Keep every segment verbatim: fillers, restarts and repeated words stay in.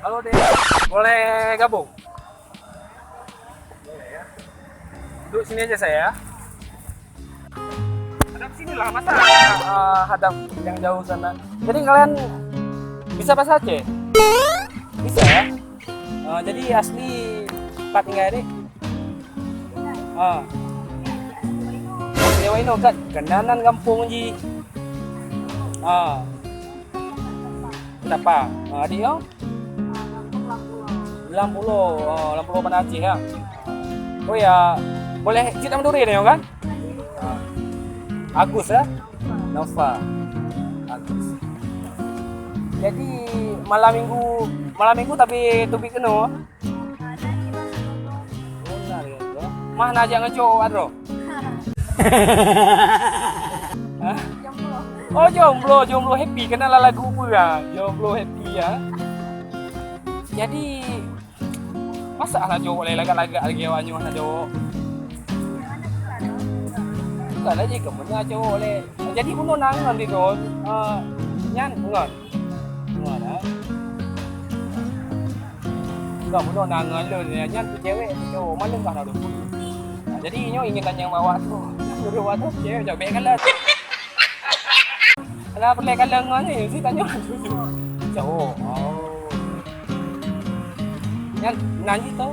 Halo, Dek. Boleh gabung? Boleh, ya. Duduk sini aja saya. Hadap sini lah, masa ah, hadap yang jauh sana. Jadi kalian bisa bahasa Aceh? Bisa, ya? Ah, jadi asli tempat tinggal, Dek? Ah. Asli Waino kan? Keunan gampông jih. Ah. Kenapa? Ah, adik nyoe? Lam Pulo. Oh, Lam Pulo Banda Aceh, ya? Oh, ya. Boleh cit nama duri nyoe, kan? Ah. Agus, ya? Nova. Agus. Jadi, malam minggu, malam minggu tapi teubiet keunoe? Mah na jak ngon cowok droe? Hah? Oh, jomblo, jomblo happy. Keunan lagu peue, ah? Jomblo happy, ya. Jadi, masa na cowok lé lagak-lagak lagèe awak nyoe na cowok? Bukan lagi ke mana cowok lé. Jadi, bunoe na ngon di ngon, ah, nyan ngon. Ngon, ah. Ka bunoe na ngon lôn, nyan tu cewek, tu cowok, malam dah na dua puluh. Nah, jadi nyoe ingin tanya awak tu. Dulu awak tu, cewek cakap bèk kalon. Kalau peureulèe kalon ngon ni, mesti tanya tu. Cowok. Oh. Nyan, nan jih tu.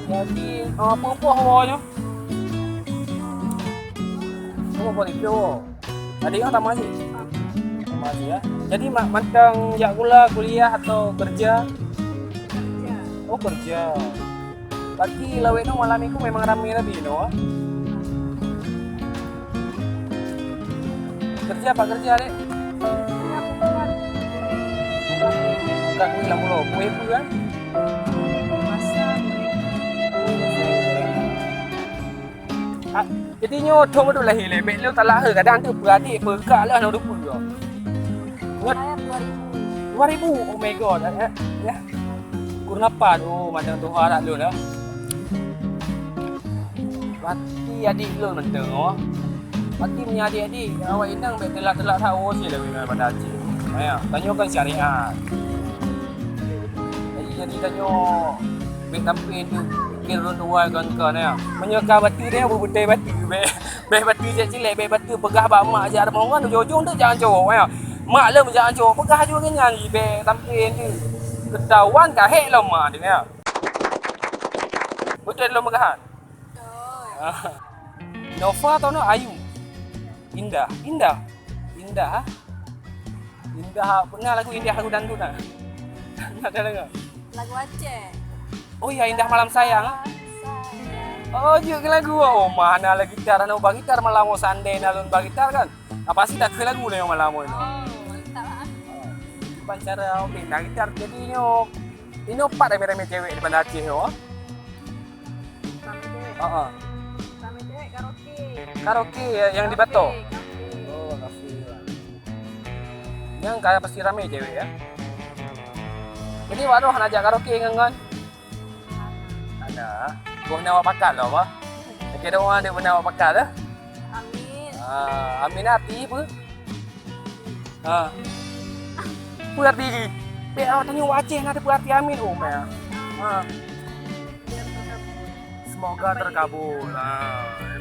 Jadi, ah, peue-peue hawa nyoe? Oh, boleh pio. Tadi kan tamat sih. Tamat sih, ya. Jadi, ma-, mantong jak sekolah, kuliah atau kerja? Kerja. Oh, kerja. Berarti lawét nyoe malam minggu memang ramé tadi nyoe, ah? Kerja apa kerja, Dek? Angkat kuih lam pulo. Kuih apa, kan? Masak. Ah, jadi nyoe thôn beutôi lahé lé, bèk lôn salah he, kadang tu peuadik peugah lah nang dupeue. Ingat. Saya dua ribu. Dua ribu? Oh my God, eh, eh, ya. Kureueng apa tu, mandang tuha that lôn, ya. Berarti adik lôn mantong, oh. Berarti meunyoe adik-adik, awak inong bèk telat-telat that, oh, si lawét ngon Banda Aceh. Ya, tanyoe kan syariat. Jadi, jadi tanyoe bèk sampai tu pikir ureueng tuha kon-kon, ya. Meunyoe ka bateue dia, beubeutôi bateue, bèk, bèk bateue cék cilék, bèk bateue peugah bak mak jak rumoh ngon, ujong-ujong tu jangan cowok, ya. Mak lom jangan cowok, peugah juga nyan, bèk sampai tu. Ketahuan ka hék lom mak dia, ya. Beutôi lom peugah. Nova atau no Ayu? Indah, Indah. Indah, ah? Indah, pernah lagu Indah, lagu dangdut, ah? Pernah dengar? Lagu Aceh. Oh ya, Indah Malam Sayang, ah? Sayang. Oh, jeuet keu lagu. Oh, mana lagi gitar, anu ba gitar malam, oh, sandai na lôn ba gitar kan? Apa sih tak keu lagu ni malam ni? Oh, mantap, ah. Bukan cara, oh, main gitar. Jadi nyoe, inoe pat ramé-ramé cewek di Banda Aceh nyoe, ah? Ramé cewek. Heeh. Ramé cewek karaoke. Karaoke ya, yang di Bato? Karaoke, karaoke. Oh, karaoke. Nyang ka pasti ramé cewek ya. Jadi, awak droe hana jak karaoke ngon, ngon? Hana. Boh na awak pakat lom, bah. Oke, doa dek beuna awak pakat dah. Amin. Ah, amin arti apa? Ha. Peue arti jih? Bèk awak tanyoe Aceh na peue arti amin, oh, meunan. Ha. Semoga terkabul. Ha,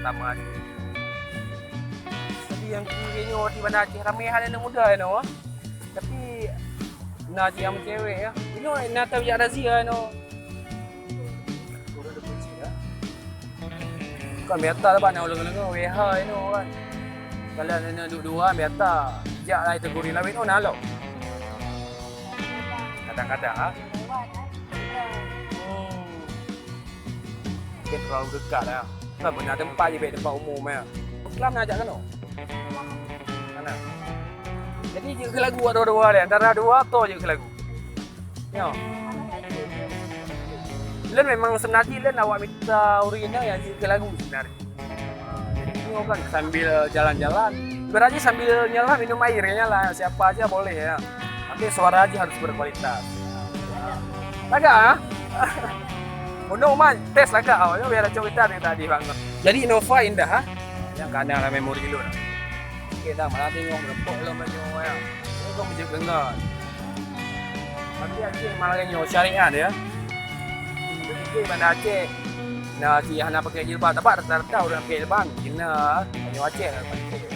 sama aja. Tapi nyang keu nyoe di Banda Aceh ramé hana aneuk muda inoe. Tapi na cit nyang cewek ya. Inoe na tahu jak razia inoe. Kan biasa lah banyak ureueng-ureueng W H inoe kan. Kalau na duek dua biasa. Jak lah itu gurih lawét oh na lom. Kadang-kadang ah. Hmm. Mungkin terlalu dekat lah. Kan beuna teumpat je, bèk teumpat umum ya. Islam na jak keunoe. Mana? Jadi jeuet keu lagu dua-dua deh. Antara dua atau jeuet keu lagu. Ya. Lôn memang sebenarnya lôn awak mita ureueng inong nyang jeuet keu lagu sebenarnya. Jadi nyoe kan sambil jalan-jalan, ibaratnya sambil nyelam minum air ya lah, siapa aja boleh ya. Tapi suara aja harus berkualitas. Lagak ah? Bunoe man tes lagak awak biar cok kita dari tadi bang. Jadi Nova indah ah. Yang kadang dalam memori lôn. Okey dah malam tengok berempuk lom baju ya. Cek deungon. Tapi Aceh malah nyoe syariat ya. Tapi Banda Aceh na si hana pakai jilbab, tapi rata-rata ureuëng pakai jilbab. Kena nyoe Aceh lah pakai.